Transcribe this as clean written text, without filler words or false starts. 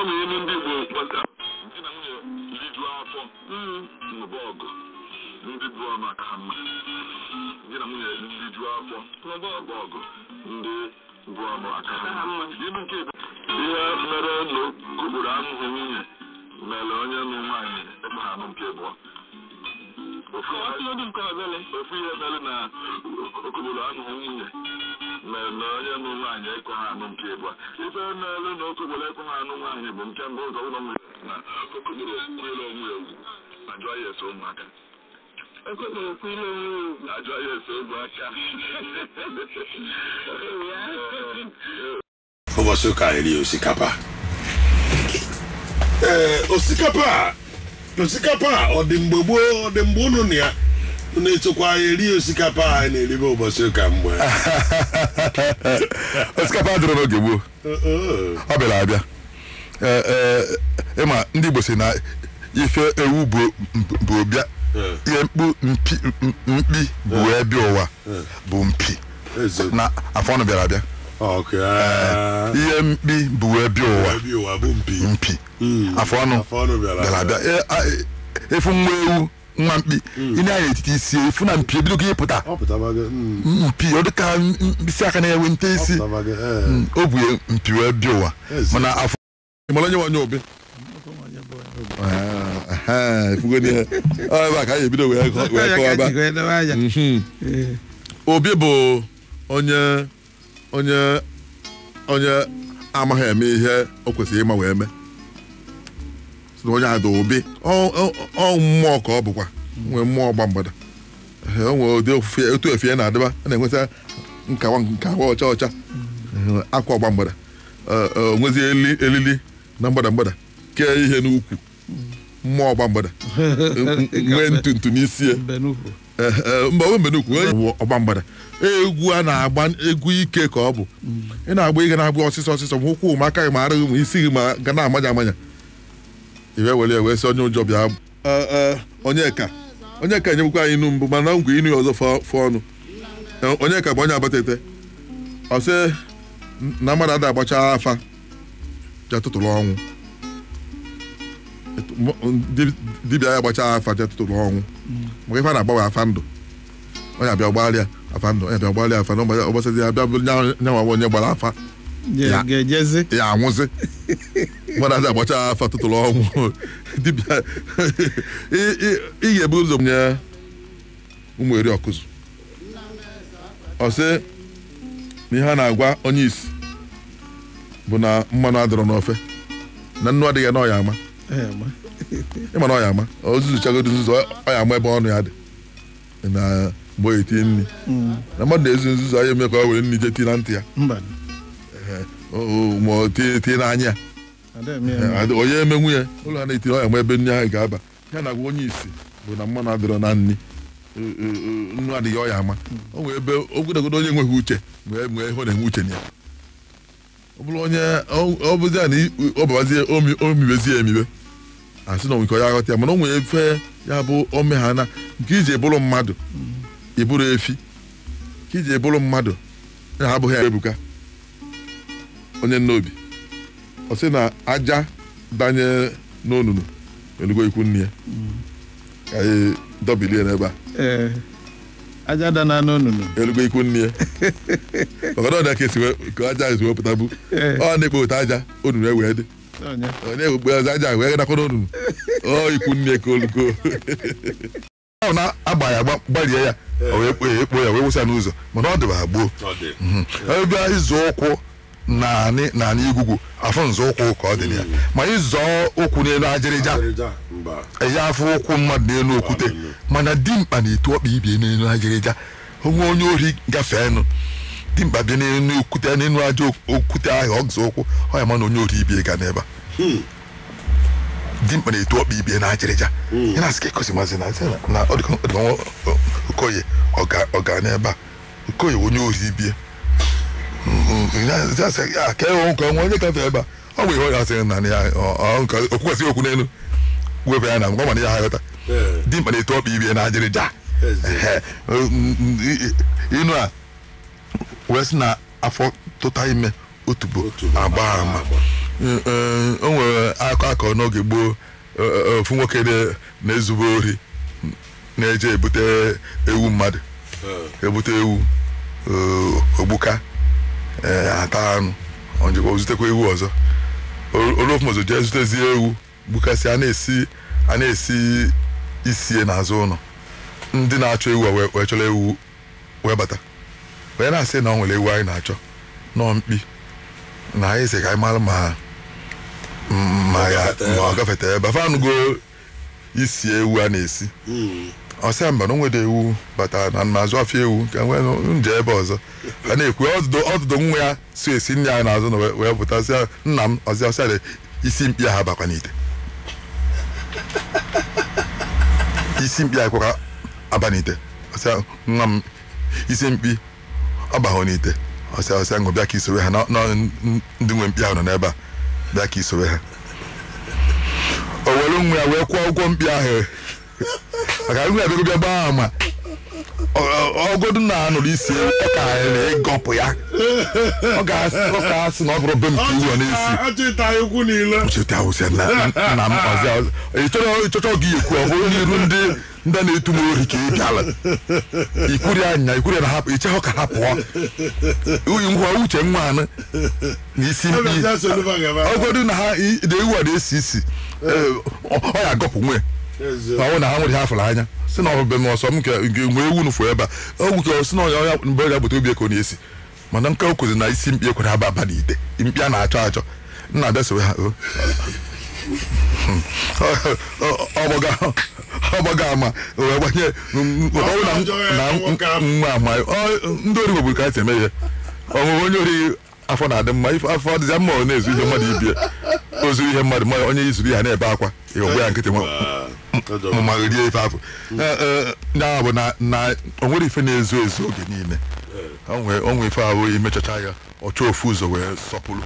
Nwere ime ndị Igbo kpọta di na nwunye rijuo afọ n'ụba ọgụ ndị bụ ọnụ aka ha mma. Di na nwunye rijuo afọ n'ụba ọgụ ndị bụ ọnụ aka ha mma. Ilu nke ihe mere na okporo anụghị nwunye mere onye nụ nwaanyị ebe ha anụ nke abụọ. Ofu ihe mere na okporo anụghị nwunye mere na onye nụ nwaanyị ekwe ha anụ nke abụọ. Ife mere na okporo ekwe ha anụ nwaanyị bụ nke mbụ ụzọ ụlọ nwere na okporo kwere onwe ya ugwu ma jụọ ya ese ụmụaka. Na jụọ ya ese ụmụaka. Ụbọchị ụka eri osikapa. Ee, osikapa ọ dị mgbe gboo, ọ dị mgbe unu na ya na-echekwa eri osikapa anyị na-eribe ụbọchị ụka mgbe. Osikapa adịrọ n'oge gboo. Ọ bịara abịa. Ịma ndị Igbo si na ife ewu bụ bịa, ihe mkpu mpi bụ wee bịa ụwa bụ mpi na afọ ọnụ bịara abịa. Ihe mkpi bụ wee bịa ụwa mpi afọ ọnụ bịara abịa. Efu nwa ewu nwa mkpi ị na-anya etiti isi efu na mpi ebidogo ịpụta mpi ọ dịka mkpịsị aka na-enwe nte isi o bụ mpi wee bịa ụwa mana afọ mara onye nwanye obi ebe a ka anyị ebido wee kọwaba. Obi bụ onye onye onye amaghị eme ihe o kwesịrị ịma wee mee. Onye ada obi ọ mmụọ ka ọ bụkwa nwee mmụọ ọgba mgbada. O nwere ụdị ofufe otu efe ya na-adịba a na-enweta nkawa nkawa ọcha ọcha akwa ọgba mgbada, nwezi elili na mgbada mgbada kee ihe n'ukwu mmụọ ọgba mgbada nwee ntu ntu n'isi ya mba o mbenukwu ọgba mgbada. Egwu a na-agba egwu ike ka ọ bụ ị na-agba ike na-agba ọsịsọ ọsịsọ ma ụkwụ ma aka gị ma arụghị ma isi gị ma ga na-amanya amanya iwe were wee sị onye ụjọ bịa. Onyeka Onyeka enyebukwa anyị inu mbụ mana ngwa inu ọzọ fọ ọnụ. Onyeka bụ onye abatete ọ sị na mmadụ ada agbacha afa ja tụtụrụ ọnwụ. Dibịa ya agbacha afa ja tụtụrụ ọnwụ maka ife a na-agbanwe afa ndụ. Onye abịa gbalịa afa ndụ, onye abịa gbalịa afa ndụ, ọgbasịzi ya abịa nyanwa onye gbara afa ya anwụzi. Mmadụ ada agbacha afa tụtụrụ ọnwụ dibịa ị ga-ebu ụzọ nye ụmụ eri ọkụzụ. Ọ sị na ihe a na-agwa onye isi bụ na mmanụ adịrọ n'ofe na nnu adịghị n'ọya ama. Ịma na ọya ama ozuzuchagodo nzuzu ọya ama ebe ọnụ ya dị na mgbe o etinye nri na mmadụ na-ezu nzuzu anya eme ka ọ were nri jee tinye na ntị ya ma ọ tinye n'anya ya onye eme nwunye ụlọ ha na-etinye ọya ma ebe nri ahụ ga-aba. Ya na-agwa onye isi bụ na mmanụ adịrọ na nri nnu adịghị ọya ama. O nwee ebe ogologo onye enweghị uche nwee ihe ọ na-enwe uche na ya. Ọ bụrụ onye ọ bụzie na ọ babazie omibezie emibe asị na onwe ya aghọta ya mana o nwere efe ya bụ omeghana nke iji bụrụ mmadụ ịbụrụ efi nke iji bụrụ mmadụ na abụghị ya. Ebuka onye nnobi ọ sị na aja danye n'onunu elugo ikwu nne ya ka anyị dọbilie n'ebe a. Aja dana n'onunu elugo ikwu nne ya maka na ọ dị ka esi ka aja esi wepụta bụ ọ na-ekpo ụta aja onunu ewee dị ọ na-ekpo aja wee nakwa n'onunu ọ ikwu nne ka olugo ọ na-agba ya gbarie ya o wee kpo ya wee wụsa n'ụzọ mana ọ dịba gboo ebe ịzụ ụkwụ naanị naanị igwugwu afọ nzọụkwụ ka ọ dị na ya ma ịzọ ụkwụ n'elu ajịrịja ya afọ ụkwụ mmadụ n'elu okwute mana dimkpa na-etu ọkpa ibie n'elu ajịrịja onwe onye ori gafee nụ dimkpa bịa n'elu okwute n'elu aja okwute ahụ ọ gụzọ ụkwụ ọ ya ma na onye ori ibie ga n'ebe a. Dimkpa na-etu ọkpa ibie na ajịrịja ya na-asị ka ekosi mazi na ọ dịka Okoye ọ ga n'ebe a. Okoye onye ori ibie onye kafe ebe a ọ bụ ihe ọ asịrị na ya okwukwasị okwu n'elu wepụ ya na ngwa mana ya ha ghọta dimkpa na-etu ọkpa ibie na ajịrịja inu a wee sị na afọ tụta ime otubo agba ama. O nwere Akọ akọ n'oge gboo, ofu nwoke na-ezube ori na-eje ebute ewu mmadụ, ebute ewu ogbuka ata anụ, onjekwa ozutekwa ewu ọzọ. Olu ofu jee zutezie ewu gbukasị, a na-esi isie n'azụ ụlọ. Ndị na-achọ ewu a wee chọrọ ewu wee bata, wee na-asị na ọ nwere ewu anyị na-achọ nọọ mkpi, na anyị sị ka anyị mara ma ya ma ọ gafete ebe afa anụgo isi ewu a na-esi. Ọ sị mba, na onwede ewu bata na mazụ afịa ewu ka nwee nje ebe ọzọ. A na-ekwu ọdụdụ nwa ya si esi nri anyị n'azụ na wee pụta, sị nna m ọzọ, ọsị ya isi mkpi ahụ abakwa n'ite, isi mkpi ahụ kwakwa aba n'ite. Ọsị nwa m isi mkpi ọ bahụ n'ite. Ọsị ọsị ṅụ, bịa ka isowe ha na ndị nwe mkpi ahụ nọ n'ebe a, bịa ka isowe ha. O were nwa ya wee kwụọ ụgwọ mkpi ahụ, maka nwa ya bịa bịa gbaa ama ọgọdụ na anụrụ isi ewu, ọ ka ịgọpụ ya, ọ ga-asị na ọ bụrụ be m ka iwu ọ na-esi cheta awụsị nna m. Ọzọ ịchọchọ gị ekwu, ọ bụrụ n'iru ndị na-etu m ori ka ị bịala ikwuri anya ikwuri na hapụ ichehụ ka ha pụọ ngwa uche nwa anụ na isi mkpi ọgọdụ na ha na ewu a na-esi isi, ọ ya agọpụ nwe ma ọ na ha nwere ha fụrụ anya si na ọbụbe m ọsọ m nke nwee ewu nụfụ ebe a ọgwụ ka ọ si na ọnya mgbe ọ ga-agbata obi ka ọ na-esi. Mana nke o kwụzi na isi mkpi ekwere aba aba n'ite mkpi a na-achọ achọ nna abịa sowe ha ọgbaga ama wee gbanye na nwa ama. Ndị ori nwegburu ka ha si eme ihe ọmụmụ. Onye ori afọ na-adị mma, afọ adịzi mma, ọ na-ezu ihe mmadụ ibie, o zuru ihe mmadụ, ma onye izuru ihe na-ebe akwa ịghọgbu ya nkịtị ma rie ife afọ. Ya bụ na o nwere ife na-ezo ezo oge niile, o nwee ife ahụ imechacha ya, ọ chọọ ofu ụzọ wee sọpụrụ.